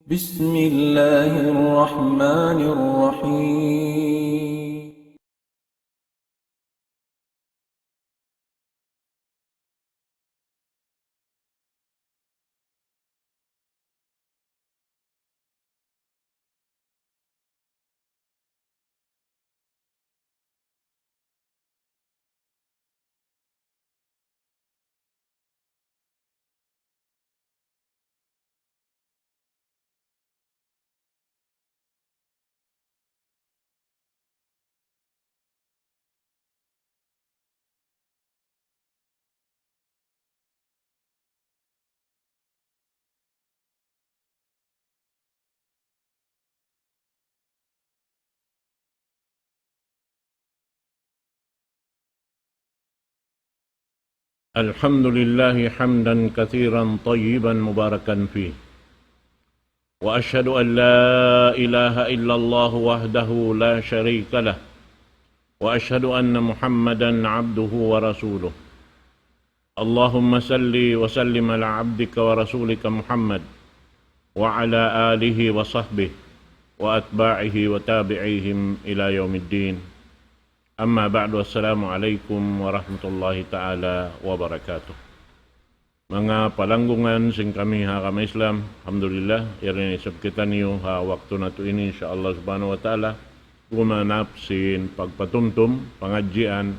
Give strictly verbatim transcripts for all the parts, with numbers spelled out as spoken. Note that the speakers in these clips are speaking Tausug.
بسم الله الرحمن الرحيم. الحمد لله حمدا كثيرا طيبا مباركا فيه، وأشهد أن لا إله إلا الله وحده لا شريك له، وأشهد أن محمدا عبده ورسوله. اللهم صل وسلم على عبدك ورسولك محمد وعلى آله وصحبه وأتباعه وتابعيهم إلى يوم الدين. أما بعد، السلام عليكم ورحمة الله تعالى وبركاته. Manga palanggungan sin kami ha agama Islam, alhamdulillah, yari na isab kitaniyu ha waktu natu' ini, insya Allah subhanahu wa ta'ala, gumanap sin pagpatumtum, pangadjian,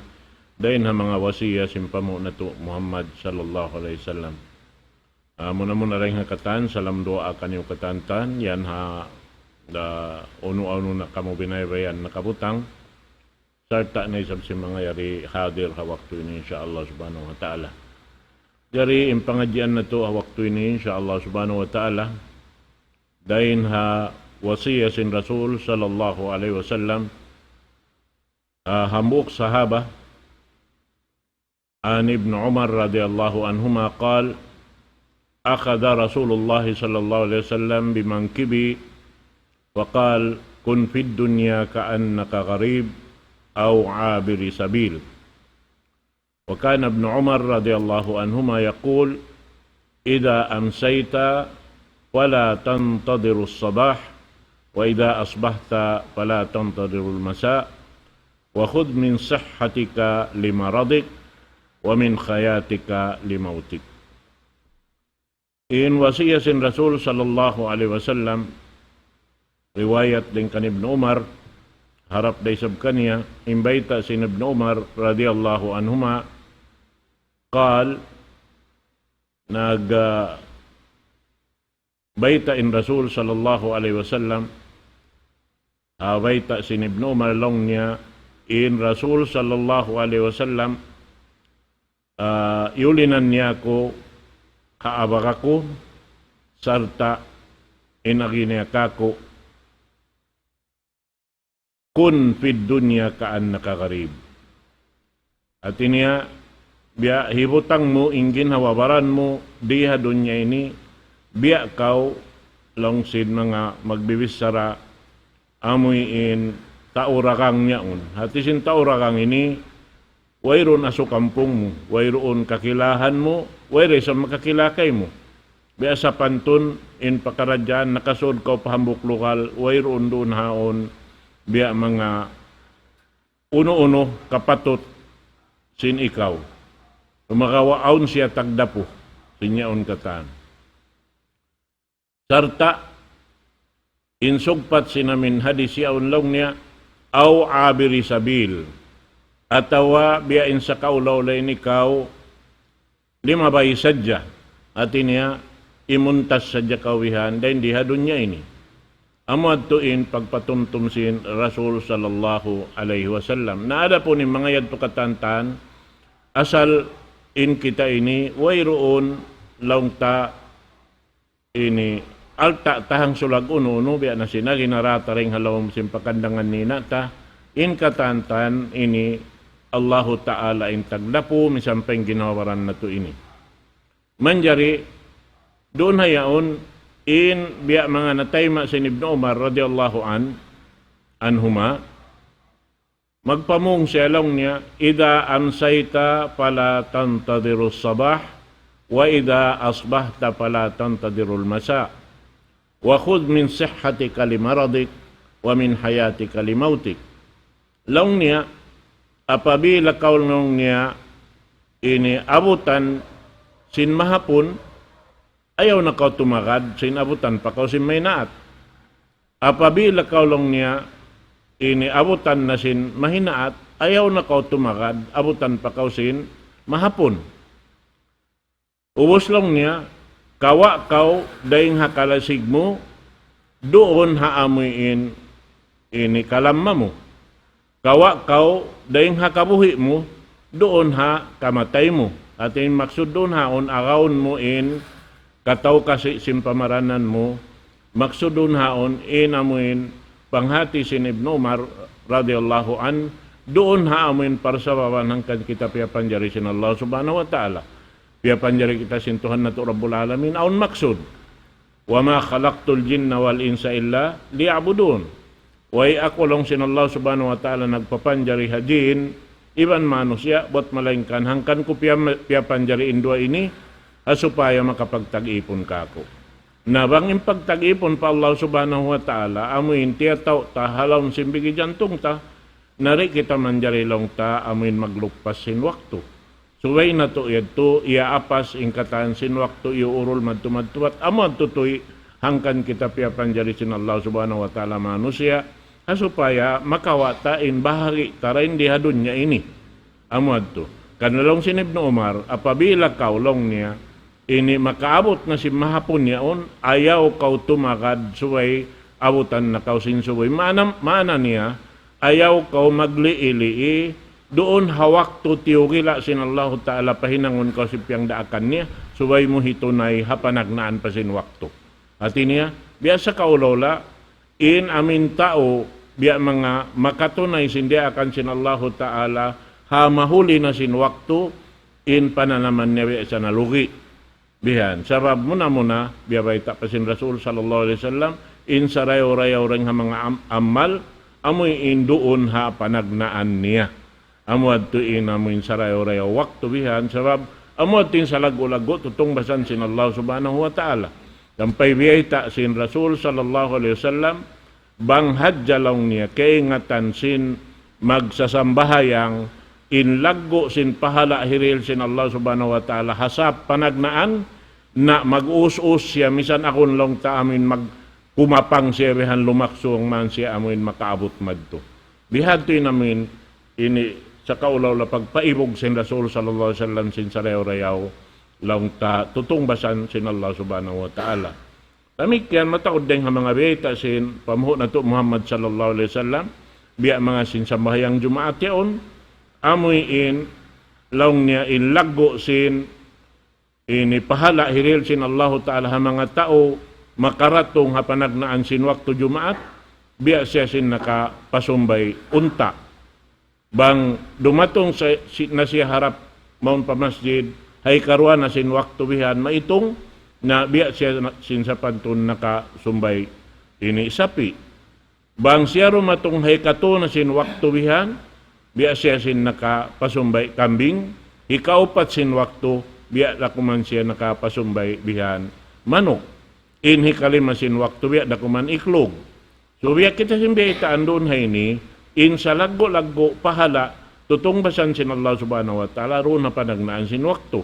dayn ha manga wasiya sin pamu' natu' Muhammad sallallahu alayhi wasallam. Ah, muna-muna dayn ha katan, salam duwaa kaniyu katan-katan, yan ha, da, unu-unu na kamu binaybayan nakabutang, sarta' na isab sin manga yari hadir ha waktu ini, insya Allah subhanahu wa ta'ala. Jari in pangadjian natu' ha waktu ini, insya Allah subhanahu wa ta'ala, dayn ha wasiya sin Rasul sallallahu alayhi wasallam, ah, hambuuk sahaba, عن ابن عمر رضي الله عنهما قال: أخذ رسول الله صلى الله عليه وسلم بمنكبي وقال: كن في الدنيا كأنك غريب أو عابر سبيل. وكان ابن عمر رضي الله عنهما يقول: إذا أمسيت فلا تنتظر الصباح، وإذا أصبحت فلا تنتظر المساء، وخذ من صحتك لمرضك، ومن حياتك لموتك. In wasiya sin Rasul sallallahu alayhi wasallam, riwayat dayn kan Ibnu Umar, harap da isab kaniya, in bayta' sin Ibnu Umar radiyallahu anhuma, قال, nag, ah, bayta' in Rasul sallallahu alayhi wasallam, ah, bayta' sin Ibnu Umar laung niya, in Rasul sallallahu alayhi wasallam, ah, iyulinan niya aku ha abak aku, sarta' in agi niya kāku', كن في الدنيا كأنك غريب. Hāti niya, biya' hibutang mu in ginhawa-baran mu dii ha dunya ini, biya' kaw laung sin manga magbibichara amuin tau dagang yaun. Hāti sin tau dagang ini, wayruun asu kampung mu, wayruun kakilahan mu, way da isab makakila kaymu. Biya' sapantun in pakaradjaan nakasud kaw pa hambuuk lugal, wayruun duun haun, biya' manga unu-unu kapatut sin ikaw. Sumagawa' awn siya tagdapu, sin yaun katan. Sarta' in sugpat sin amin hadis yaun laung niya, أو عابر سبيل. Atawa biya' in sakaula-ula ini kaw limabay sadja. Hāti niya, imuntas sadja kaw bihan, dayn di ha dunya ini. Amu yadtu in pagpatumtum sin Rasul sallallahu alayhi wasallam. Na adapun in manga yadtu katan-katan, asal in kita ini, wayruun laung ta ini alta' ta hangsulag unu-unu, biya' na sin agi nara ta dayn ha lawm sin pakandangan nina' ta, in katan-katan ini Allahu Ta'ala in tagdapu, misan pa in ginhawa-baran natu' ini. Manjari, duun ha yaun, in biya' manga natayma' sin Ibnu Umar radiyallahu an-, anhuma, magpamung siya laung niya, إذا أمسيت فلا تنتظر الصباح، وإذا أصبحت فلا تنتظر المساء، وخذ من صحتك لمرضك ومن حياتك لموتك. Laung niya, apabila kaw laung niya ini abutan sin mahapun, ayaw na kaw tumagad sin abutan pa kaw sin mahinaat. Apabila kaw laung niya ini abutan na sin mahinaat, ayaw na kaw tumagad, abutan pa kaw sin mahapun. Ubus laung niya, kawa' kaw dayn ha kalasig mu, duun ha amuin ini kalamma mu. Kawa' kaw dayn ha kabuhi' mu, duun ha kamatay mu. Hati in maksud duun ha yaun, agawun mu in kataw kasi sin pamaranan mu, maksud duun ha yaun in amuin panghati sin Ibnu Umar radiyallahu anhu, duun ha amuin parsababan hangkan kita piyapanjari sin Allah Subhanahu wa Ta'ala. Piyapanjari kita sin Tuhan natu' Rabbul Alamin, awn maksud. وما خلقت الجن والإنس إلا ليعبدون. Way aku laung sin Allah Subhanahu wa Ta'ala nagpapanjari ha jin iban manusiya' buat malaingkan hangkan ku piya-, piyapanjari in duwa ini, ha supaya makapagtag-ipun kāku'. Na bang in pagtag-ipun pa Allah Subhanahu wa Ta'ala, amuin tiyatau ta ha lawm sin bigi jantung ta, na di' kita manjari laung ta amuin magluppas sin waktu. Subay natu' yadtu, iyaapas in katan sin waktu, iyuurul madtu-madtu, bat amu yadtu tuud hangkan kita piyapanjari sin Allah Subhanahu wa Ta'ala manusiya', ha supaya makawa' ta in bahagi' ta dayn di ha dunya ini. Amu yadtu. Karna' laung sin Ibnu Umar, apabila kaw laung niya, ini makaabut na sin mahapun yaun, ayaw kaw tumagad subay abutan na kaw sin subay. Maana, maana niya, ayaw kaw maglii-lii, duun ha waktu tiyugila' sin Allahu Ta'ala pahinangun kaw sin piyangdaakan niya, subay mu hitunay ha panagnaan pa sin waktu. Hati niya, biya' sa kaulaw-ulaw, in amuin tau, biya' manga makatunay sin diyaakan sin Allahu Ta'ala, ha mahuli na sin waktu, in pananaman niya biya' sa nalugi. Bihan, sabab muna-muna, biya' bayta' pa sin Rasul sallallahu alayhi wasallam, in sarayaw-rayaw dayn ha manga am-, amal, amuin duun ha panagnaan niya. Amu yadtu in amuin sarayaw-rayaw waktu bihan, sabab amu yadtu in salaggu'-laggu' tutungbasan sin Allah Subhanahu wa Ta'ala. Sampay biyayta' sin Rasul sallallahu alayhi wasallam, bang hadja laung niya kaingatan sin magsasambahayang, in laggu' sin pahala' hirihil sin Allah Subhanahu wa Ta'ala ha sap panagnaan, na mag-us-us siya, misan agun laung ta amuin magkumapang siya bihan, lumaksung man siya amuin makaabut madtu. Bihadtu in amuin ini sa kaulaw-ulaw pagpaibug sin Rasul sallallahu alayhi wasallam sin sarayaw-rayaw laung ta tutungbasan sin Allah Subhanahu wa Ta'ala. Damikkiyan mataud dayn ha manga biyayta' sin panghu' natu' Muhammad sallallahu alayhi wasallam, biya' manga sin sambahayang Jumaat yaun, amuin laung niya in laggu' sin ini pahala' hirihil sin Allahu Ta'ala ha manga tau makaratung ha panagnaan sin waktu Jumaat, biya' siya sin nakapasumbay unta'. Bang dumatung sa-, si-, na siya harap mawn pa masjid, ha hikaruwa na sin waktu bihan maitung, na biya' siya na-, sin sapantun nakasumbay ini sapi'. Bang siya dumatung ha hikatu na sin waktu bihan, biya' siya sin nakapasumbay kambing, hikaupat sin waktu, biya' da kuman siya nakapasumbay bihan manuk. In hikalima sin waktu, biya' da kuman iklug. So, biya' kita sin biyaytaan duun ha ini, in salaggu'-laggu' pahala', tutungbasan sin Allah Subhanahu wa Ta'ala, duun ha panagnaan sin waktu.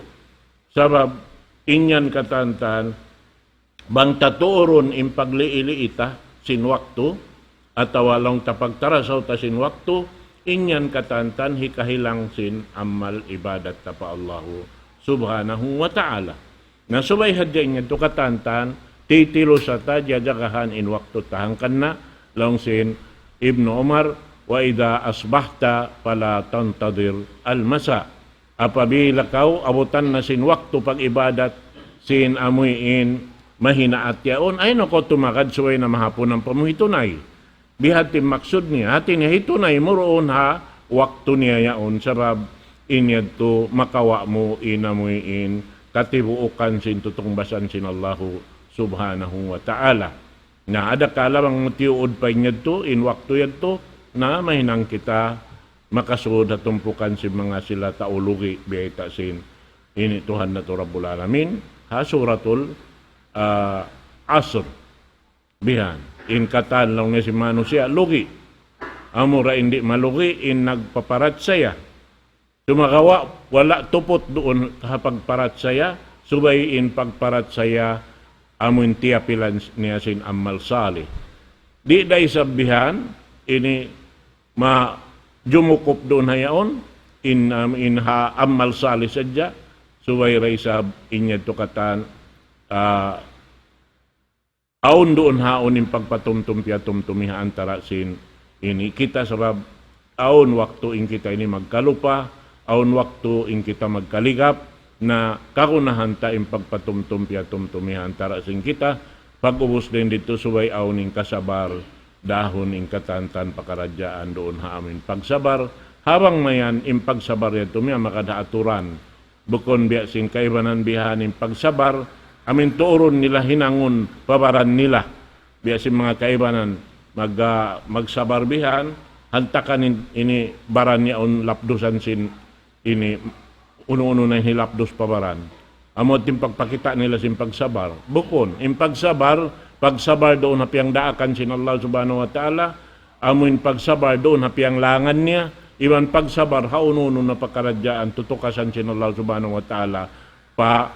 Sabab, in yan katantan, bang ta tuurun in paglii-lii ta sin waktu, atawa laung ta pagtarasaw ta sin waktu, in yan katantan hikahilang sin amal ibadat ta pa Allahu Subhanahu wa Ta'ala. Na subay hadja in yadtu katantan, titilusa ta, jajagahan in waktu ta hangkan na, laung sin Ibnu Umar, وإذا أصبحت فلا تنتظر المساء. Apabila kaw abutan na sin waktu pag-ibadat sin amuin mahinaat yaun, ayaw na kaw tumagad subay na mahapun ampa mu hitunay. Bihadtu in maksud niya, hati niya hitunay mu duun ha waktu niya yaun, sabab in yadtu makawa' mu in amuin katibuukan sin tutungbasan sin Allahu Subhanahu wa Ta'ala. Na, adakala bang tiyuud pa in yadtu, in waktu yadtu, na mahinang kita makasud ha tumpukan sin manga sila tau lugi', biyayta' sin ini Tuhan natu' Rabbul Alamin, ha Suratul, ah, Asr. Bihan. In katan laung niya sin manusiya', lugi'. Amura in di' malugi', in nagpaparachaya. Sumagawa', wala' tuput duun ha pagparachaya, subay in pagparachaya, amu in tiyapilan niya sin amal salih. Di' da isab bihan, ini ma-, jumukup duun ha yaun, in, um, in ha amal salih sadja, subay da isab in yadtu katan, ah, awn duun ha yaun in pagpatumtum piyatumtumi ha antara' sin ini kita sabab awn waktu in kita ini magkalupa, awn waktu in kita magkaligap, na kagunahan ta in pagpatumtum piyatumtumi ha antara' sin kita, pag-ubus dayn didtu subay awn in kasabar, dahun in katan-katan pakaradjaan duun ha amu in pagsabar, ha bang mayan in pagsabar yadtu miyamagad ha aturan, bukun biya' sin kaibanan bihan in pagsabar, amu in tuurun nila hinangun pa baran nila. Biya' sin manga kaibanan, mag-, ah, magsabar bihan, hantakan in, ini baran niya awn lapdusan sin ini, unu-unu na in hilapdus pa baran. Amu in pagpakita' nila sin pagsabar. Bukun, in pagsabar, pagsabar duun ha piyangdaakan sin Allah Subhanahu wa Ta'ala, amu in pagsabar duun ha piyanglangan niya, iban pagsabar ha unu-unu na pakaradjaan tutukasan sin Allah Subhanahu wa Ta'ala, pa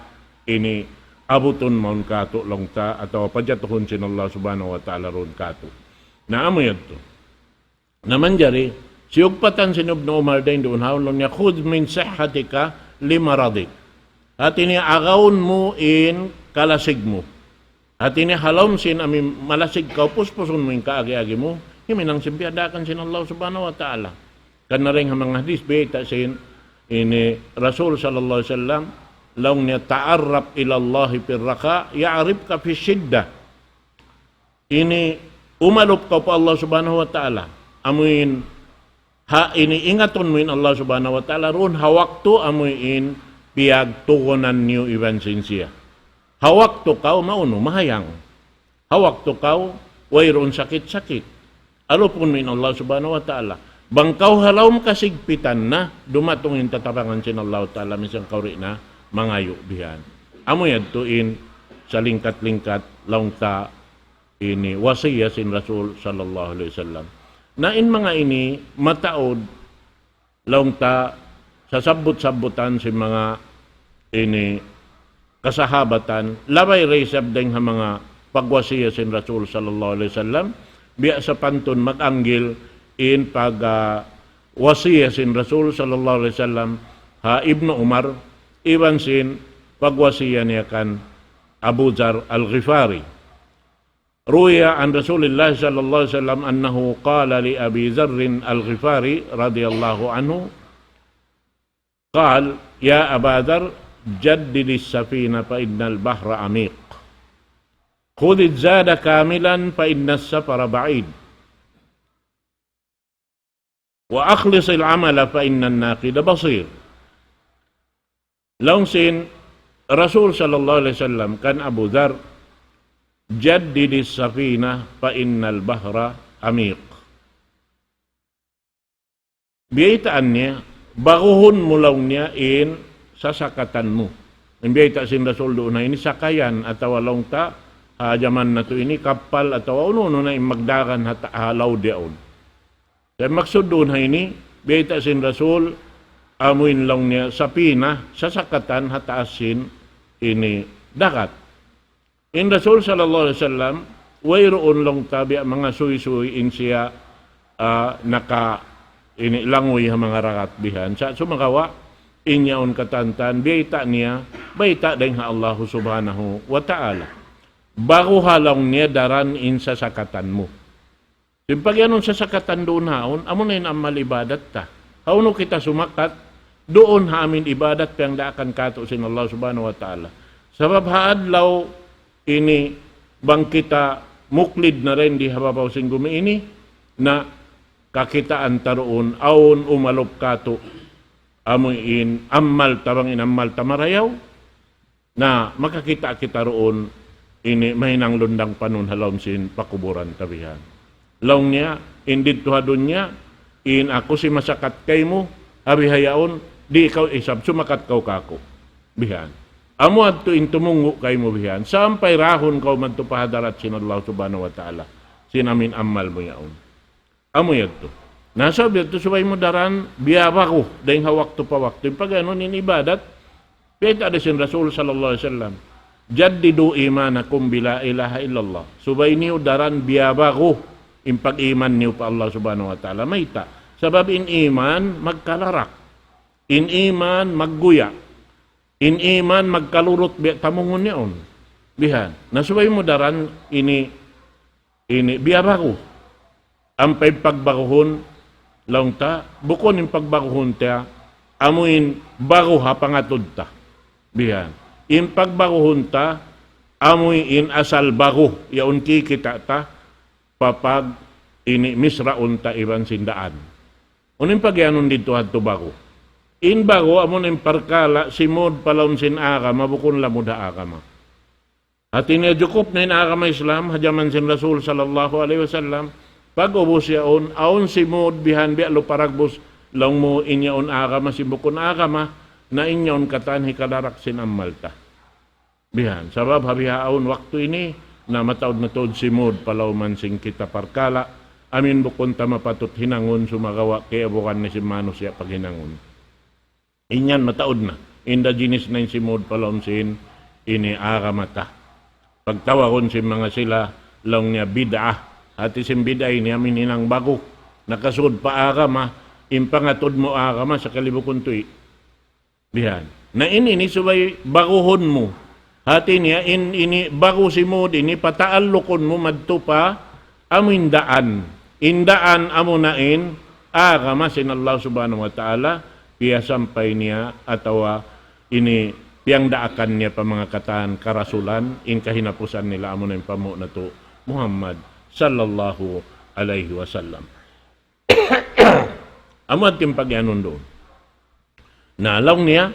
ini abutun mawn katu' laung ta, atawa pajatuhun sin Allah Subhanahu wa Ta'ala duun katu'. Na amu yadtu. Na manjari, siyugpatan sin Ibnu Umar dayn duun ha yaun laung niya, "خذ من صحتك لمرضك." Hati niya agaun mu in kalasig mu. Hati niya ha lawm sin amu in malasig kaw puspusun mu in kaagi-agi mu, himinang sin piyadaakan sin Allah Subhanahu wa Ta'ala. Karna' dayn ha manga hadith, bayta' sin ini Rasul sallallahu alayhi wasallam, laung niya, "تعرف إلى الله في الرخاء يعرفك في الشدة." Ini umalup kaw pa Allah Subhanahu wa Ta'ala. Amu in ha ini ingatun mu in Allah Subhanahu wa Ta'ala, duun ha waktu amu in piyagtugunan niyu iban sin siya. Ha waktu kaw maunu, mahayang. Ha waktu kaw wayruun sakit-sakit. Alupun mu in Allah Subhanahu wa Ta'ala. Bang kaw ha lawm kasigpitan na, dumatung in tatabangan sin Allah Ta'ala, misan kaw di' na mangayu' bihan. Amu yadtu in salingkat-lingkat laung ta ini wasiya sin Rasul sallallahu alayhi wasallam. Na in manga ini mataud laung ta sasabbut-sabbutan sin manga ini kasahabatan, labay da isab dayn ha manga pagwasiya sin Rasul sallallahu alayhi wasallam, biya' sapantun mag-anggil in pag, ah, wasiya sin Rasul sallallahu alayhi wasallam ha Ibnu Umar, iban sin pagwasiya niya kan Abu Dharr Al-Ghifari. روي عن رسول الله صلى الله عليه وسلم أنه قال لأبي ذر الغفاري رضي الله عنه، قال: "يا أبا ذر، جدد السفينة فإن البحر عميق. خذ الزاد كاملا فإن السفر بعيد." "وأخلص العمل فإن الناقد بصير." Laung sin Rasul sallallahu alayhi wasallam kan Abu Dharr, "جدد السفينة فإن البحر عميق." Biyaytaan niya, baguhun mu laung niya in sasakatan mu. In biyayta' sin Rasul duun ha ini sakayan atawa laung ta, ha jaman natu' ini kappal atawa unu-unu na in magdagan ha ta-, ha laud yaun. Sa' maksud duun ha ini, biyayta' sin Rasul, amu in laung niya safina, sasakatan ha taas sin ini dagat. In Rasul sallallahu alayhi wasallam, wayruun laung ta biya' manga suysuy in siya, ah, naka ini languy ha manga dagat bihan. Sa' sumagawa', in yaun katan-katan, biyayta' niya, bayta' dayn ha Allahu Subhanahu wa Ta'ala. Baguha laung niya daran in sasakatan mu. Sin pagiyanun sasakatan duun ha yaun, amuna in amal ibadat ta. Hawnu kita sumakat, duun ha amu in ibadat piyangdaakan katu' sin Allah Subhanahu wa Ta'ala. Sabab ha adlaw ini bang kita muklid na dayn di ha babaw sin gumi ini, na kakitaan ta duun, awn umalup katu', amu in amal ta bang in amal ta marayaw, na makakita' kita duun ini mahinang lundang panun ha lawm sin pakuburan ta bihan. Laung niya, in didtu ha dunya, in aku simasakat kaymu, ha bihaun, di' kaw isab sumakat kaw kāku'. Bihan. Amu yadtu in tumunggu' kaymu bihan. Sampay rahun kaw madtu pa hadarat sin Allah Subhanahu wa Ta'ala. Sin amu in amal mu yaun. Amu yadtu. Na sabab yadtu subay mu daran biyabagu dayng ha waktu pa waktu. In pag-anu in ibadat, bayta' da sin Rasul sallallahu alayhi wasallam, "Jaddidu imanakum bila ilaha illallah." Subay niyu daran biyabagu in pag-iman niyu pa Allah Subhanahu wa Ta'ala. Mayta'? Sabab in iman magkalarak. In iman magguya'. In iman magkalurut biya' tamungun yaun. Bihan. Na subay mu daran ini, ini biyabagu. Ampa in pagbaguhun, laung ta, bukun in pagbaguhun ta, amu in bagu ha pangatud ta. Bihan. In pagbaguhun ta, amu in asal bagu, yaun kikita' ta, papag ini misraun ta iban sin daan. Unu in pagiyanun didtu hadtu bagu? In bagu, amu na in parkala', simud pa lawm sin agama, bukun lamud ha agama. Hati niya jukup na in agama Islam, ha jaman sin Rasul sallallahu alayhi wasallam, pag-ubus yaun, awn simud bihan biya' lupa dagbus, laung mu in yaun agama, sin bukun agama, na in yaun katan hikalarak sin amal ta. Bihan, sabab ha bihaun waktu ini, na mataud na tuud simud pa lawm sin kita parkala', amu in bukun ta mapatut hinangun sumagawa' kiyaubugan na sin manusiya' paghinangun. In yan mataud na, inda jinis na in simud pa lawm sin ini agama ta. Pagtawagun sin manga sila, laung niya bid'ah. Hati sin bid'ah ini amu in hinang bagu. Nakasud pa agama, in pangatud mu agama, sakali bukun tuud. Bihan. Na ini, ini subay baguhun mu. Hati niya, in, ini bagu simud ini pataallukun mu madtu pa amu in daan. In daan amu na in agama sin Allah Subhanahu wa Ta'ala, piyasampay niya atawa ini piyangdaakan niya pa manga katan karasulan, in kahinapusan nila amu na in panghu' natu' Muhammad sallallahu alayhi wasallam. Amu yadtu in pagiyanun duun. Na, laung niya,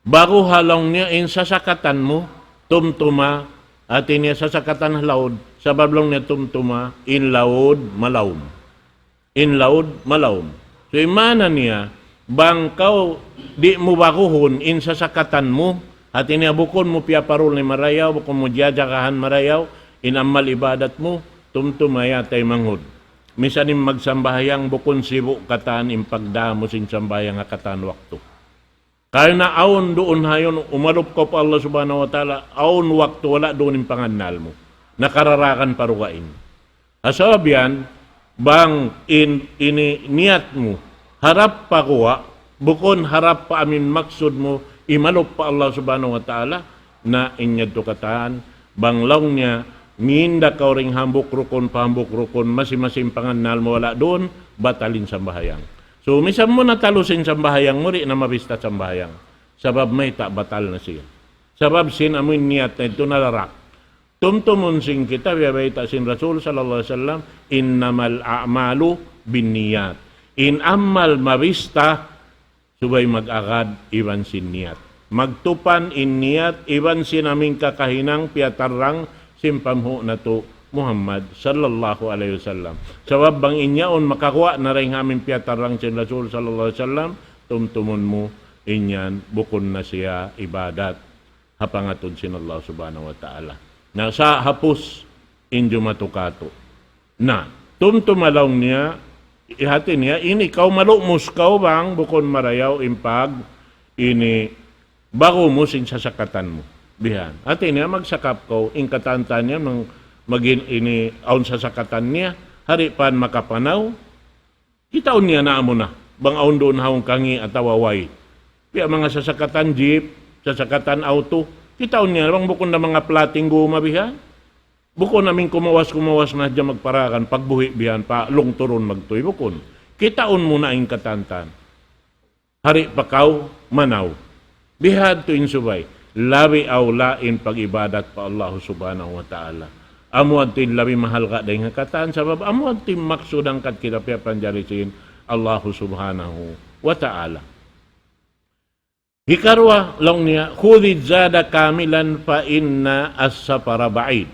bagu ha laung niya in sasakatan mu, tumtuma, hati niya sasakatan ha laud, sabab laung niya tumtuma, in laud malaum. In laud malaum. So, in maana niya, bang kaw di' mu baguhun in sasakatan mu, hati niya bukun mu piyaparul ni marayaw, bukun mu jajagahan marayaw, in amal ibadat mu, tumtuma yatay manghud. Misan in magsambahayang bukun sibu' katan in pagdā mu sin sambahayang ha katan waktu. Karna' awn duun ha yan, umalup kaw pa Allah Subhanahu wa Ta'ala, awn waktu wala' duun in pangannal mu. Nakararakan pa dugaing. Ha sabab yan, bang in, ini niyat mu, harap pa guwa', bukun harap pa amu in maksud mu, imalup pa Allah Subhanahu wa Ta'ala, na in yadtu katan, bang laung niya, minda kaw dayn hambuuk rukun pa hambuuk rukun, masi-masi in pangannal mu wala' duun, batal in sambahayang. So, misan mu natalus in sambahayang mu, di' na mabista sambahayang. Sabab mayta', batal na siya. Sabab sin amu in niyat na yadtu nararak. Tumtumun sin kita, biya' bayta' sin Rasul sallallahu alayhi wasallam, "Innamal a'malu binniyat." In amal mabista, subay mag-agad iban sin niyat. Magtupan in niyat iban sin amu in kakahinang piyatarrang sin panghu' natu' Muhammad sallallahu alayhi wasallam. Sabab bang in yaun makaguwa' na dayn ha amu in piyatarrang sin Rasul sallallahu alayhi wasallam, tumtumun mu in yan bukun na siya ibadat ha pangatud sin Allah Subhanahu wa Ta'ala. Na sa' hapus in jumatu katu'. Na, tumtuma laung niya, hati niya, ini kaw malumus kaw bang bukun marayaw in pag, ini bagu mu sin sasakatan mu. Bihan. Hati niya, magsakap kaw, in katan-katan niya, mang, magin, ini, awn sasakatan niya, hari pan makapanaw, kitaun niya na amu na, bang awn duun hawn kangi' atawa way. Biya' manga sasakatan jeep, sasakatan auto, kitaun niya, bang bukun na manga plating guma bihan. Bukun amu in kumawas-kumawas na hadja magparagan, pagbuhi' bihan pa, lungturun magtuy, bukun. Kitaun mu na in katan-katan. Hari pa kaw, manaw. Bihadtu in subay. Labi awla in pag-ibadat pa Allah Subhanahu wa Ta'ala. Amu yadtu in labi mahalga' dayn ha katan, sabab amu yadtu in maksud hangkan kita piyapanjari sin Allah Subhanahu wa Ta'ala. Hikaruwa, laung niya, "Khudhiz zada kamilan fa inna as-safara ba'id."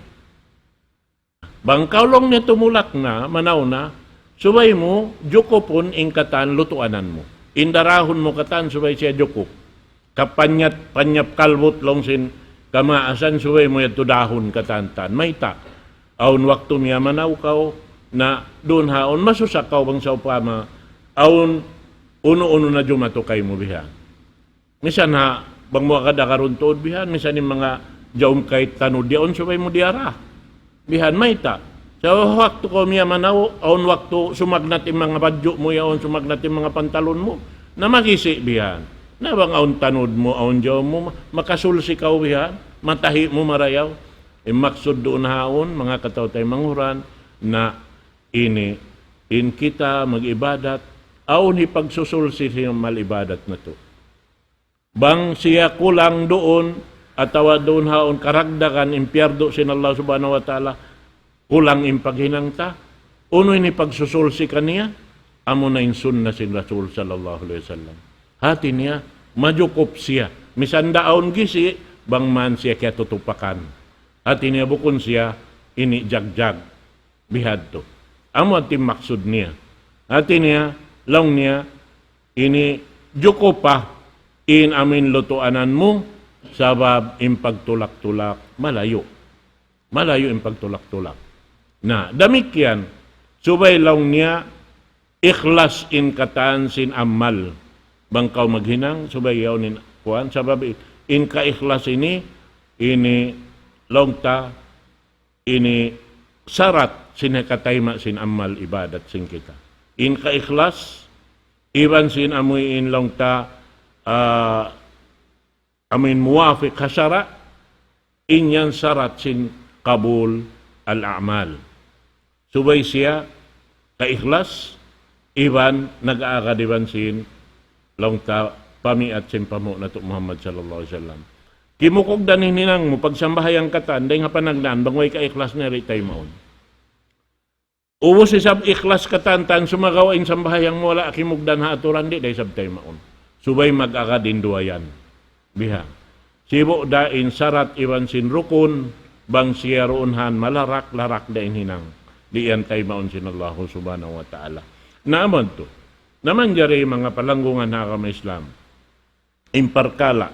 Bang kaw laung niya tumulak na, manaw na, subay mu jukupun in katan lutuanan mu. In darahun mu katan subay siya jukup. kapanyat-panyap kalbut laung sin kamaasan, subay mu yadtu dahun katan-katan. Mayta'? Awn waktu miyamanaw kaw, na duun ha awn masusa kaw bang sawpama, awn unu-unu na jumatu kaymu bihan. Misan ha, bang mu agad-agarun tuud bihan, misan in manga jaum kaytanud yaun subay mu diyara. Bihan mayta'. Sa' waktu kaw miyamanaw, awn waktu sumagnat in manga badju' mu yaun, sumagnat in manga pantalun mu. Na magisi' bihan. Na bang awn tanud mu, awn jaum mu, makasulsi kaw bihan, matahi' mu marayaw. In maksud duun ha awn, manga kataw-taymanghuran, na ini, in kita mag-ibadat, awn hipagsusulsi sin amal ibadat natu'. Bang siya kulang duun, atawa duun ha awn karagdagan in piyardu sin Allah Subhanahu wa Ta'ala, kulang in paghinang ta, unu in hipagsusulsi kaniya, amuna in sunna sin Rasul sallallahu alayhi wasallam. Hati niya, majukup siya. Misan da awn gisi', bang man siya kiyatutupakan. Hati niya bukun siya ini jagjag. Bihadtu. Amu in maksud niya. Hati niya, laung niya, ini jukup pa in amin lutuanan mu, sabab in pagtulak-tulak malayu'. Malayu' in pagtulak-tulak. Na, damikkiyan, subay laung niya, ikhlas in katan sin amal. Bang kaw maghinang, subay yaun in kuwan, sabab in kaikhlas ini, ini laung ta, ini sarat sin hikatayma' sin amal ibadat sin kita. In kaikhlas, iban sin amuin laung ta, ah, amuin muwafiq ha sara', in yan sarat sin qabul al-a'mal. Subay siya kaikhlas, iban nag-aagad iban sin laung ta pamiat sin panghu' natu' Muhammad sallallahu alayhi wasallam. Kimugdan in hinang mu, pagsambahayang katan, dayng ha panagnaan, bang way kaikhlas na di' taymaun. Ubus isab ikhlas katan-katan, sumagawa' in sambahayang mu wala' kimugdan ha aturan, di' da isab taymaun. Subay mag-agad in duwa yan. Biha'. Sibu' da in sarat iban sin rukun, bang siya duun han malarak-larak da in hinang. Di' yan taymaun sin Allahu Subhanahu wa Ta'ala. Na amu yadtu. Na manjari manga palanggungan ha agama Islam. In parkala'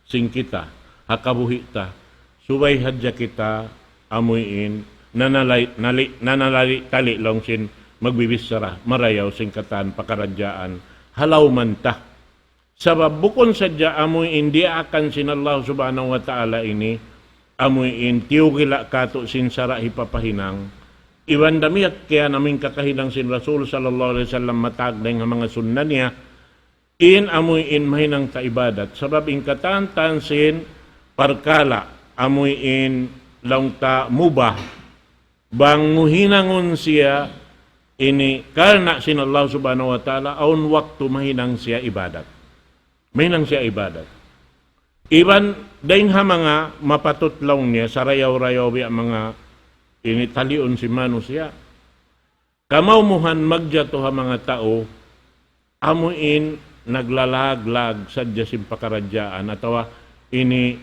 sin kita, ha kabuhi' ta, subay hadja kita amuin, nanalay-, nali-, nanalali-tali laung sin magbibichara, marayaw sin katan pakaradjaan, ha lawman ta. Sabab bukun sadja amuin diyaakan sin Allah Subhanahu wa Ta'ala ini, amuin tiyugila' katu' sin sara' hipapahinang, iban damikkiyan amuin kakahinang sin Rasul sallallahu alayhi wasallam matag dayng ha manga sunna niya, in amuin mahinang ta ibadat. Sabab in katan-katan sin parkala' amuin laung ta mubah, bang mu hinangun siya ini karna' sin Allah Subhanahu wa Ta'ala, awn waktu mahinang siya ibadat. Mahinang siya ibadat. Iban dayng ha manga mapatut laung niya, sarayaw-rayaw biya' manga ini taliun sin manusiya'. Kamaumuhan magjatu ha manga tau, amuin naglalaglag sadja sin pakaradjaan, atawa ini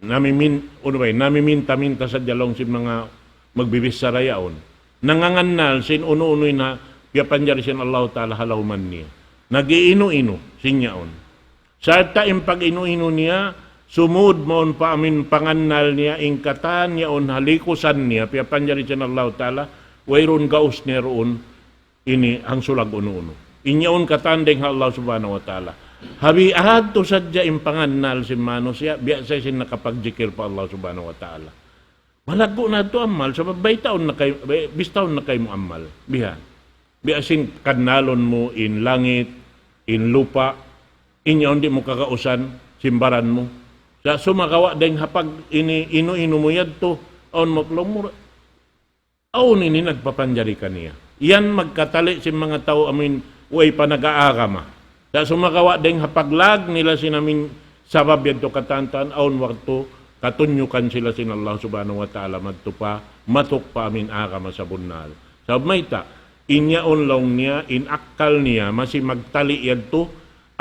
namimin-, unu ba, namiminta-minta sadja laung sin manga magbibichara yaun. Nangangannal sin unu-unu in ha piyapanjari sin Allahu Ta'ala ha lawman niya. Nag-iinu-inu sin yaun. Sarta' in pag-inu-inu niya, sumud mawn pa amuin pangannal niya, in katan yaun ha likusan niya, piyapanjari sin Allahu Ta'ala, wayruun gaus niya duun, ini hangsulag unu-unu. In yaun katan dayng ha Allah Subhanahu wa Ta'ala. Ha biya' hadtu sadja in pangannal sin manusiya', biya' sa sin nakapagjikil pa Allah Subhanahu wa Ta'ala. Malaggu' na yadtu amal, sabab baytaun na kay-, bay-, bistaun na kaymu amal. Biha'. Biya' sin kannalun mu in langit, in lupa', in yaun di' mu kagausan, sin baran mu. Sa' sumagawa' dayng ha pag-ini-inu-inu mu yadtu, awn maklumur. Awn ini nagpapanjari kaniya. Yan magkatali sin manga tau amuin way pa nag-aagama. Sa' sumagawa' dayng ha paglag nila sin amuin sabab yadtu katan-katan, awn waktu katunyukan sila sin Allah Subhanahu wa Ta'ala madtu pa, matuk pa amuin agama sabunnal. Sabab mayta', in yaun laung niya, in akkal niya, masi magtali yadtu,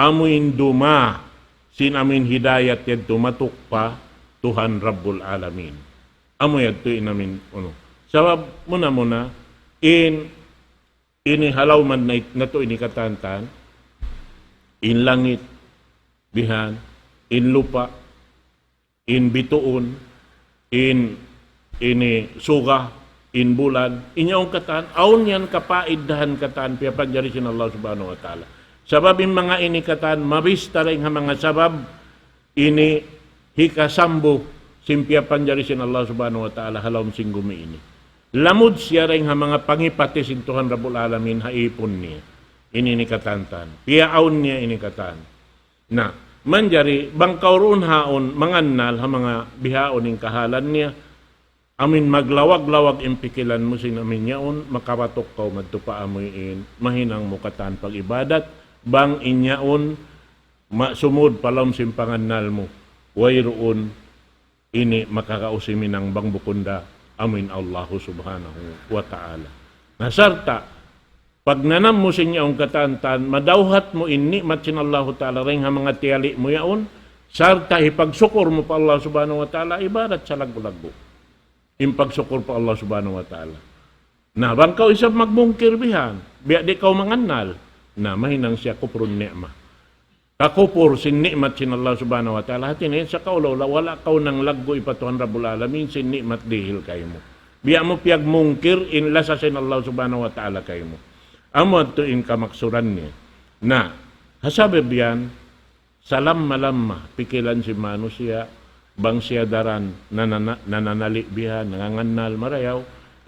amuin duma, sin amuin hidayat yadtu matuk pa Tuhan Rabbul Alamin. Amu yadtu in amuin, unu. Sabab muna-muna, in, ini ha lawman na it-, natu' ini katan-katan, in langit, bihan, in lupa', in bituun, in ini suga, in bulan, in yaun katan, awn yan kapaiddahan katan, piyapanjari sin Allah Subhanahu wa Ta'ala. Sabab in manga ini katan, mabista dayn ha manga sabab, ini hikasambu sin piyapanjari sin Allah Subhanahu wa Ta'ala ha lawm sin gumi ini. Lamud siya dayn ha manga pangipati sin Tuhan Rabbul Alamin ha ipun niya. Ini ini katan-katan. Piyaawn niya ini katan. Na, manjari, bang kaw duun haun, mangannal ha manga bihaun in kahalan niya, amin maglawag-lawag in pikilan mu sin amin yaun, makabatuk kaw madtu pa amuin, mahinang mu katan pag-ibadat, bang in yaun, ma-, sumud pa lawm sin pangannal mu, wayruun ini makakausi minang bang bukun da amuin Allahu Subhanahu wa Ta'ala. Na sarta', pagnanam mu sin yaun katan-katan, madawhat mu in ni'mat sin Allahu Ta'ala dayn ha manga tiyali' mu yaun, sarta' hipagsukur mu pa Allah Subhanahu wa Ta'ala, ibarat sa laggu'-laggu'. In pagsukur pa Allah Subhanahu wa Ta'ala. Na, bang kaw isab magmungkir bihan, biya' di' kaw mangannal, na, mahinang siya kuprun ni'mah. Kakupur sin ni'mat sin Allah Subhanahu wa Ta'ala. Hati niya, sa kaula-ula, wala' kaw nanglaggu' pa Tuhan Rabbul Alamin sin ni'mat dihil kaymu. Biya' mu piyagmungkir in lasa sin Allah Subhanahu wa Ta'ala kaymu. Amu yadtu in kamaksuran niya. Na, ha sabab yan, salamma-lamma pikilan sin manusiya', bang siya daran nanana-, nananali' bihan, nangangannal marayaw,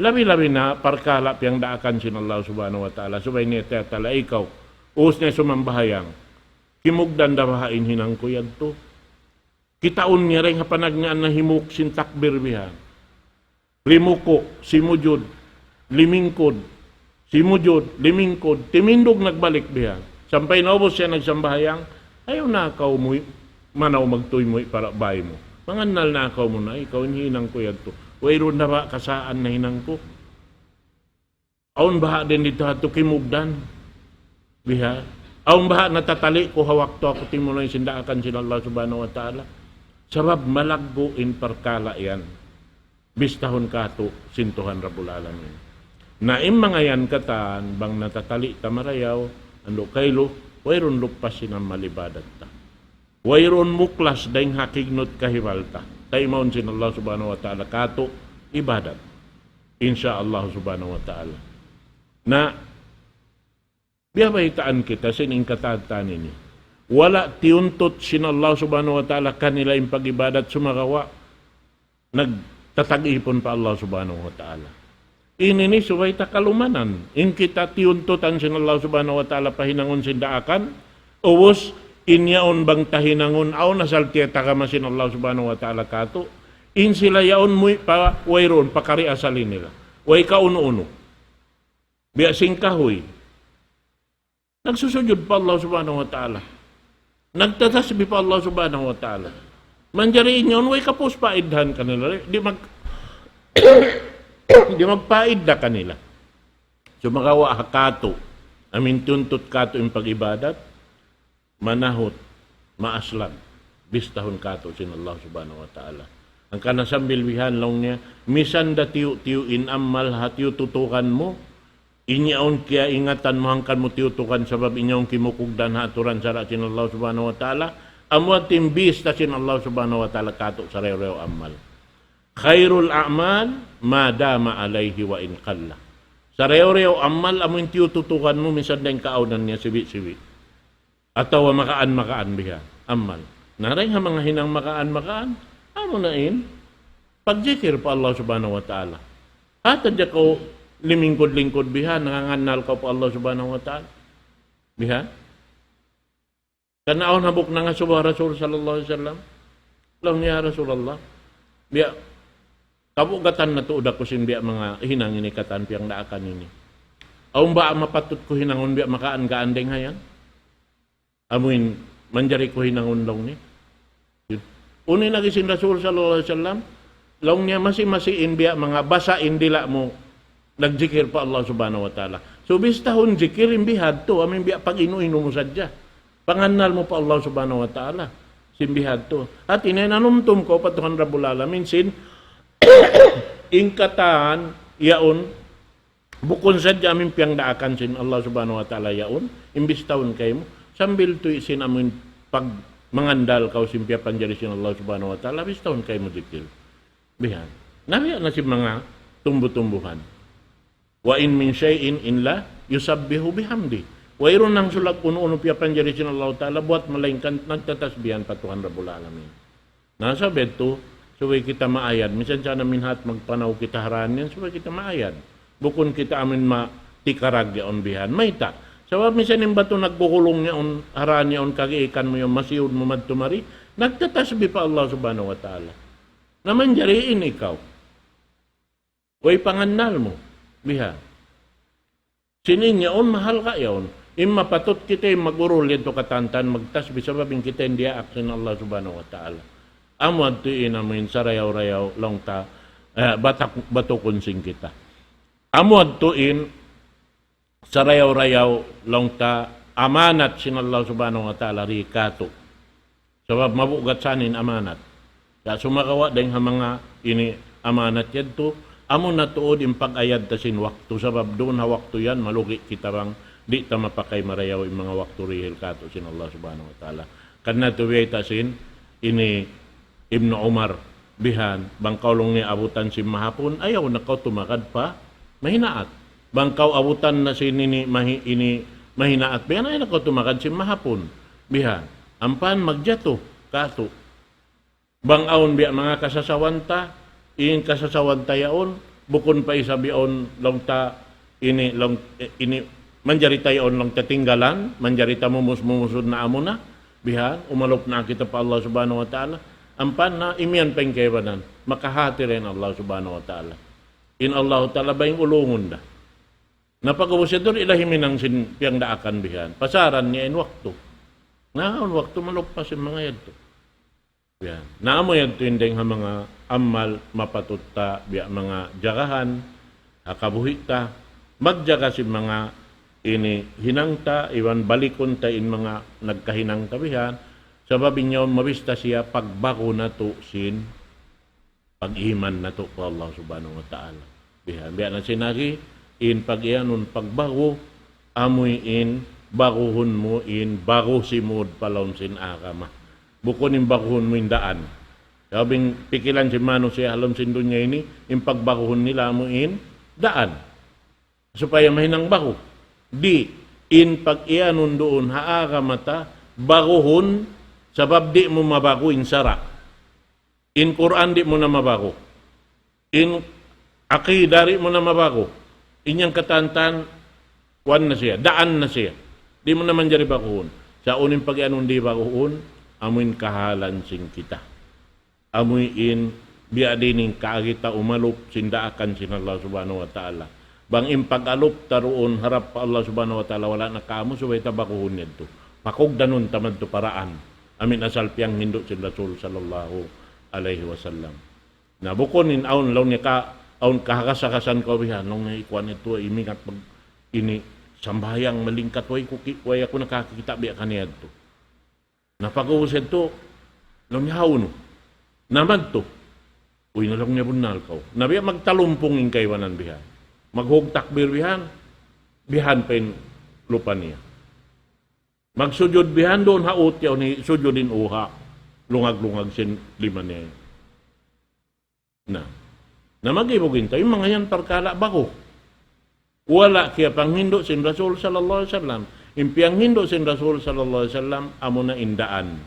labi-labi na parkala' piyangdaakan sin Allah Subhanahu wa Ta'ala, subay niya tiyatala ikaw, ubus niya sumambahayang, kimugdan da baha' in hinang ku yadtu. Kitaun niya dayn ha panagnaan na himuk sin takbir bihan. Limuku', simujud, limingkud, simujud, limingkud, timindug nagbalik bihan. Sampay naubus siya nagsambahayang, ayaw na kaw muwi', manaw magtuy muwi' para bay mu. Mangannal na kaw muna, ikaw in hinang ku yadtu. Wayruun na ba kasaan na hinang ku? Awn baha' din didtu ha kimugdan. Biha. Awn baha' natatali' ku ha waktu aku timulay sin daakan sin Allah Subhanahu wa Ta'ala. Sabab malaggu' in parkala' yan. Bistahun katu' sin Tuhan Rabbul Alamin. Na in manga yan katan, bang natatali' ta marayaw, andu' kailu, wayruun luppas sin amal ibadat ta. Wayruun muklas dayn ha kignut kahibal ta. Taymaun sin Allah Subhanahu wa Ta'ala katu' ibadat. Insya Allah Subhanahu wa Ta'ala. Na, biya' baytaan kita sin in katan-katan ini. Wala' tiyuntut sin Allah Subhanahu wa Ta'ala kanila in pag-ibadat sumagawa' nagtatag-ipun pa Allah Subhanahu wa Ta'ala. Ini ini subay ta kalumanan. In kita tiyuntutan sin Allah Subhanahu wa Ta'ala pa hinangun sin daakan, ubus in yaun bang ta hinangun, awn asal tiyatagama sin Allah Subhanahu wa Ta'ala katu', in sila yaun muwi' pa wayruun, pa kari asal nila. Way kaunu-unu. Biya' sin kahuy. Nagsusujud pa Allah Subhanahu wa Ta'ala. Nagtatasbih pa Allah Subhanahu wa Ta'ala. Manjari in yaun way kapus paidhan kanila. Di' mag-, di' magpaidda kanila. Sumagawa' ha katu', amin tiyuntut katu' in pag-ibadat, manahut, maaslan, bistahun katu' sin Allah Subhanahu wa Ta'ala. Hangkan na sambil bihan laung niya, misan da tiyu'-tiyu' in amal ha tiyututukan mu, in yaun kiyaingatan mu hangkan mu tiyutukan sabab in yaun kimukugdan ha aturan sara' sin Allah Subhanahu wa Ta'ala, amu in bista sin Allah Subhanahu wa Ta'ala katu' sarayaw-rayaw amal. خير الأعمال ما دام عليه وإن قل. Sarayaw-rayaw amal amu in tiyututukan mu misan da in kaawnan niya sibi'-sibi'. Atawa makaan-makaan biha amal. Na dayn ha manga hinang makaan-makaan, amu na in pagjikir pa Allah Subhanahu wa Ta'ala. Hati niya kaw limingkud-lingkud biha, nangangannal kaw pa Allah Subhanahu wa Ta'ala. Biha? Kan awn hambuuk nangasubu ha Rasul sallallahu alayhi wasallam. Laung niya, "Ya Rasulullah, biya' kabugatan natu' da ku sin biya' manga hinang ini katan piyangdaakan ini. Awn ba mapatut ku hinangun biya' makaan-kaan dayng ha yan? Amuin manjari ku hinangun," laung niya. Unu in agi sin Rasul sallallahu alayhi wasallam, laung niya, "Masi-masi in biya' manga basa in dila' mu nagjikir pa Allah Subhanahu wa Ta'ala." So, bistahun jikir in bihadtu, amuin biya' pag-inu-inu mu sadja. Pangannal mu pa Allah Subhanahu wa Ta'ala. Sin bihadtu. Hati niya nanumtum kaw pa Tuhan Rabbul Alamin sin in katan yaun bukun sadja amuin piyangdaakan sin Allah Subhanahu wa Ta'ala yaun, in bistahun kaymu, sambil tuud sin amuin pag-, mangandal kaw sin piyapanjari sin Allah Subhanahu wa Ta'ala, bistahun kaymu dikil. Bihan. Na biya' na sin manga tumbu-tumbuhan. وإن من شيء إلا يسبح بحمده. Wayruun hangsulag unu-unu piyapanjari sin Allah Ta'ala, buwat malaingkan nagtatasbihan pa Tuhan Rabbul Alamin. Na sabab yadtu, subay kita maayad. Minsan sa' na minhat magpanaw kita ha dān yan, subay kita maayad. Bukun kita amin matikarag yaun bihan. Mayta'? Sabab minsan in batu nagkukulung yaun, ha dān yaun kagiikan mu yaun, masiyud mu madtu mari, nagtatasbih pa Allah Subhanahu wa Ta'ala. Na manjari in ikaw. Way pangannal mu. Biha. Sin in yaun, mahalga' yaun. In mapatut kita in mag-urul yadtu katantan, magtasbih sabab in kita in diyaak sin Allah Subhanahu wa Ta'ala. Amu yadtu in amu in sarayaw-rayaw laung ta, eh, batak, batukun sin kita. Amu yadtu in sarayaw-rayaw laung ta amanat sin Allah Subhanahu wa Ta'ala di kātu'. Sabab mabugat sa in amanat. Sa' sumagawa' dayng ha manga ini amanat yadtu, amu na tuud in pag-ayad ta sin waktu. Sabab duun ha waktu yan, malugi kita bang di' ta mapakay marayaw in manga waktu dihil kātu' sin Allah Subhanahu wa Ta'ala. Karna' tuud biyayta' sin ini Ibnu Umar, bihan, bang kaw laung niya abutan sin mahapun, ayaw na kaw tumagad pa mahinaat. Bang kaw abutan na sin ini mahi-, ini mahinaat, bihan, ayaw na kaw tumagad sin mahapun. Bihan, ampa in magjatu kātu'. Bang awn biya' manga kasasawan ta, in kasasawan ta yaun, bukun pa isab yaun laung ta ini, laung, eh, ini manjari ta yaun laung ta tinggalan, manjari ta mumus-, mumusud na amu na, bihan, umalup na kita pa Allah Subhanahu wa Ta'ala, ampa na imiyan pa in kaibanan, makahati ra in Allah Subhanahu wa Ta'ala. In Allah Ta'ala bang ulungun da. Na pag'ubus yadtu, di' da himinang sin piyagdaakan bihan. Pasaran niya in waktu. Na, in waktu malupa sin manga yadtu. Yan. Na amu yadtu in dayng ha manga amal mapatut ta biya' manga jagahan, ha kabuhi' ta, magjaga sin manga ini hinang ta, iban balikun ta in manga nagkahinang ta bihan, sabab in yaun mabista siya pagbaku natu' sin pag-iman natu' pa Allah Subhanahu wa Ta'ala. Bihan, biya' na sin agi, in pag-iyanun pagbaku, amuin bakuhun mu in baku simud pa lawm sin agama. Bukun in bakuhun mu in daan. Sabab in pikilan sin manusiya' ha lawm sin dunya ini, in pagbakuhun nila amuin daan. Supaya mahinang baku. Di', in pag-iyanun duun ha agama ta, bakuhun, sabab di' mu mabaku in sara'. In Qur'an di' mu na mabaku. In aqida di' mu na mabaku. In yan katantan, kuwan na siya, daan na siya. Di' mu na manjari bakuhun. Sa' unu in pag-iyanun di' bakuhun, amuin kahalan sin kita. Amuin biya' diin in kaagi ta umalup sin daakan sin Allah Subhanahu wa Ta'ala. Bang in pag-alup ta duun harap pa Allah Subhanahu wa Ta'ala, wala' na kaamu, subay ta bakuhun yadtu. Pakugdanun ta madtu pa daan. Amuin asal piyanghindu' sin Rasul sallallahu alayhi wasallam. Na bukun in awn laung niya ka, awn kahagasan-hagasan kaw bihan, laung niya ikuan yadtu, imingat mag-, ini sambahayang malingkat, way ku ki-, way aku nakakita' biya' kaniya yadtu. Na pag'ubus yadtu, laung niya hawnu. Na madtu. Uy, na laung niya bunnal kaw. Na biya' magtalumpung in kaibanan bihan. Maghug takbir bihan, bihan pa in lupa niya. Magsujud bihan duun ha ut yaun, sujud in uha'. Lungag-lungag sin lima niya. Na. Na mag-ibug in tau, in manga yan parkala' baku. Wala' kiyapanghindu' sin Rasul sallallahu alayhi wasallam. In piyanghindu' sin Rasul sallallahu alayhi wasallam, amuna in daan.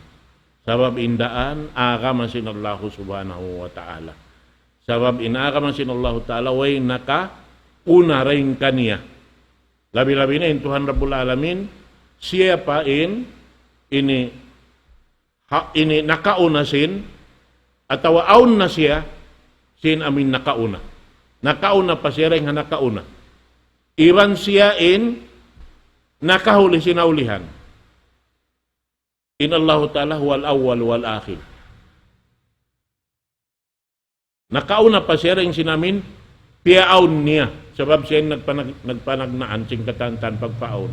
Sabab in daan, agama sin Allahu Subhanahu wa Ta'ala. Sabab in agama sin Allahu Ta'ala, way nakauna dayn kaniya. Labi-labi na in Tuhan Rabbul Alamin, siya pa in, ini, ha, ini nakauna sin, atawa awn na siya, sin amuin nakauna. Nakauna pa siya dayn ha nakauna. Iban siya in nakahuli sin naulihan. In Allahu Ta'ala huwal awwal wal akhir. Nakauna pa siya dayn sin amuin piyaawn niya. Sabab siya in nagpanag-, nagpanagnaan sin katantan pagpaawn.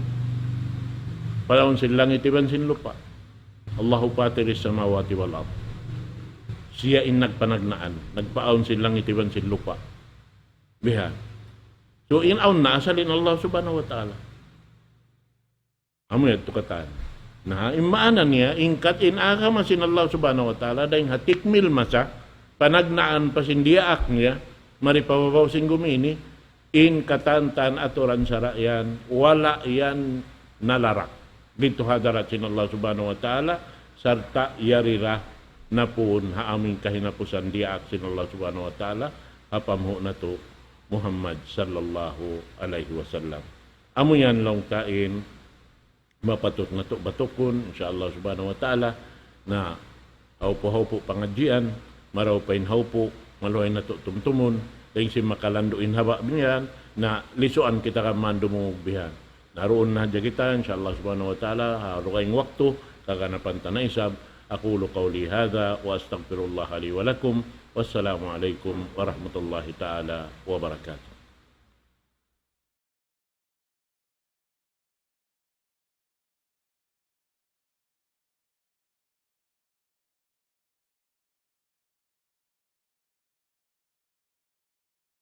Paawn sin langit iban sin lupa'. Allahu fatiris samawati wal ard. Siya in nagpanagnaan, nagpaawn sin langit iban sin lupa'. Biha. So, in awn na asal in Allah Subhanahu wa Ta'ala. Amu yadtu katan. Na, in maana niya, in kat-, in agama sin Allah Subhanahu wa Ta'ala, dayng ha tikmil masa, panagnaan pa sin diyaak niya, mari pa babaw sin gumi ini, in katan-katan aturan sara' yan, wala' yan nalarak didtu ha hadarat sin Allah Subhanahu wa Ta'ala, sarta' yari ra na pun ha amu in kahinapusan diyaak sin Allah Subhanahu wa Ta'ala, ha panghu' natu' Muhammad sallallahu alayhi wasallam. Amu yan laung ta in mapatut natu' batukun, insya Allah Subhanahu wa Ta'ala, na hawpu-hawpu pangadjian, marayaw pa in hawpu, maluhay natu' tumtumun, dayng sin makalandu' in haba' biyan, na lisuan kita kaman dumungug bihan. Na duun na hadja kita, insya Allah Subhanahu wa Ta'ala, ha dugaing waktu, kaganapan ta na isab. أقول قولي هذا وأستغفر الله لي ولكم. والسلام عليكم ورحمة الله تعالى وبركاته.